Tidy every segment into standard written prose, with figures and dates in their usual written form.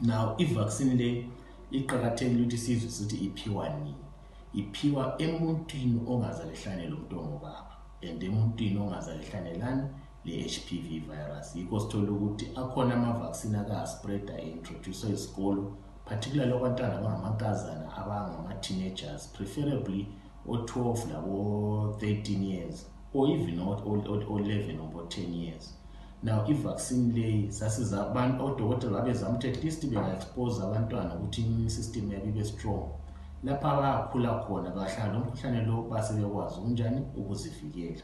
Now i-vaccine le iqhakathekile ukuthi sizwe sithi iphiwa nini. Iphiwa emuntwini ongazalehlane lo mntongo baba and emuntwini ongazalehlane le-HPV virus. Yikho sithola ukuthi akhona ama-vaccine aka-spreader introduce isikolo, particularly abantwana abangamankazana abangama-teenagers, preferably o-12 labo-13 years or even o-11 or 10 years. Now i-vaccine le sasiza abantu odokotela babezama ukuthi at least benga-expose abantwana ukuthi immune system yabo ibe strong. Lapha bayakhula khona bahlala nomkhuhlane lo base bekwazi unjani ukuzivikela.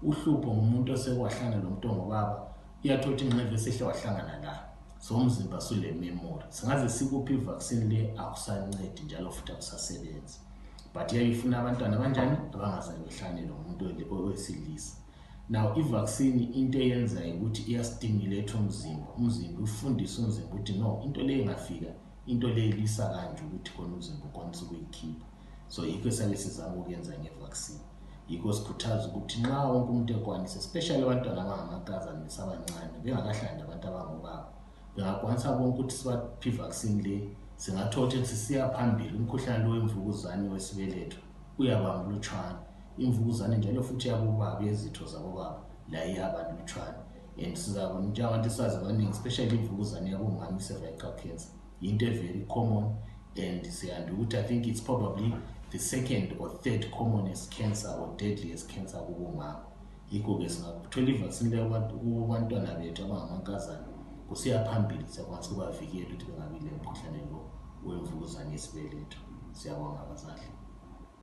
Uhlupho ngumuntu osekwahlangana lo mntongo baba uyathola ingcebe sehle wahlangana la. So umzimba sule memory. Singaze sikuphi i-vaccine le akusancedi njalo futhi akusasebenzi. But yayifuna abantwana abanjani abangazalehlane lo muntu owesilisa. Now i-vaccine into eyenzayo ukuthi iyastimulate umzimba ufundisa umzimba ukuthi no, into le ingafika, into le ilisa kanje ukuthi khona umzimba ukwanisa ukuyikhipha. So yikho sabe sizama ukuyenza nge-vaccine. Yikho sikhuthaza ukuthi nxa wonke umuntu ekwanisa, especially abantwana abangamankazana nesabancane bengakahlali abantu abangobaba, bengakwanisa bonke ukuthi sibaphi i-vaccine le, singathola ukuthi sisiya phambili. Umkhuhlane lo wemvukuzane wesibeletho uyabamlutshwana. Imvukuzane njalo futhi yabobaba yezitho zabobaba la iyabalutshwana, and sizabona njengabantu sazi abaningi, especially imvukuzane yabomama i-cervical cancer, into very common, and siyanda ukuthi I think it's probably the second or third commonest cancer or deadliest cancer kubomama. Yikho ke singathola i-vaccine le kubantwana bethu abangamankazana kusiya phambili, siyakwazi ukubavikela ukuthi bengabi le mkhuhlane lo wemvukuzane yesibeletho. Siyabonga abazali.